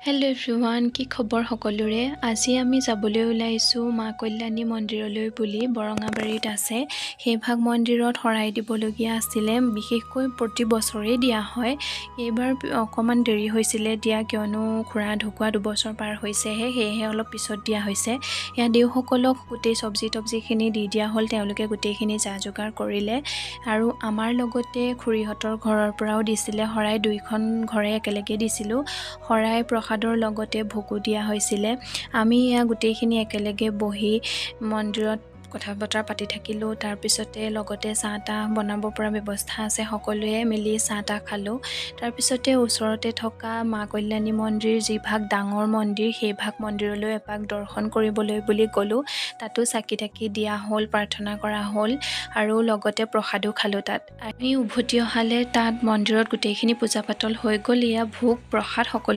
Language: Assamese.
হেল্ল' এভৰিৱান, কি খবৰ সকলোৰে? আজি আমি যাবলৈ ওলাইছোঁ মা কল্যাণী মন্দিৰলৈ বুলি। বৰঙাবাৰীত আছে। সেইভাগ মন্দিৰত শৰাই দিবলগীয়া আছিলে। বিশেষকৈ প্ৰতি বছৰেই দিয়া হয়। এইবাৰ অকণমান দেৰি হৈছিলে দিয়া, কিয়নো খুৰা ঢুকোৱা 2 বছৰ পাৰ হৈছেহে, সেয়েহে অলপ পিছত দিয়া হৈছে। ইয়াত দেউসকলক গোটেই চব্জি তব্জিখিনি দি দিয়া হ'ল। তেওঁলোকে গোটেইখিনি যা যোগাৰ কৰিলে আৰু আমাৰ লগতে খুৰীহঁতৰ ঘৰৰ পৰাও দিছিলে শৰাই। দুইখন ঘৰে একেলগে দিছিলোঁ শৰাই। প্ৰসাদৰ লগতে ভোগো দিয়া হৈছিলে। আমি এয়া গোটেইখিনি একেলগে বহি মন্দিৰত কথা বতৰা পাতি থাকিলোঁ। তাৰপিছতে লগতে চাহ তাহ বনাব পৰা ব্যৱস্থা আছে, সকলোৱে মিলি চাহ তাহ খালোঁ। তাৰপিছতে ওচৰতে থকা মা কল্যাণী মন্দিৰ, যিভাগ ডাঙৰ মন্দিৰ, সেইভাগ মন্দিৰলৈ এপাক দৰ্শন কৰিবলৈ বুলি গ'লোঁ। তাতো চাকি তাকি দিয়া হ'ল, প্ৰাৰ্থনা কৰা হ'ল আৰু লগতে প্ৰসাদো খালোঁ তাত। আমি উভতি অহালে তাত মন্দিৰত গোটেইখিনি পূজা পাতল হৈ গ'ল। এয়া ভোগ প্ৰসাদ সকলো।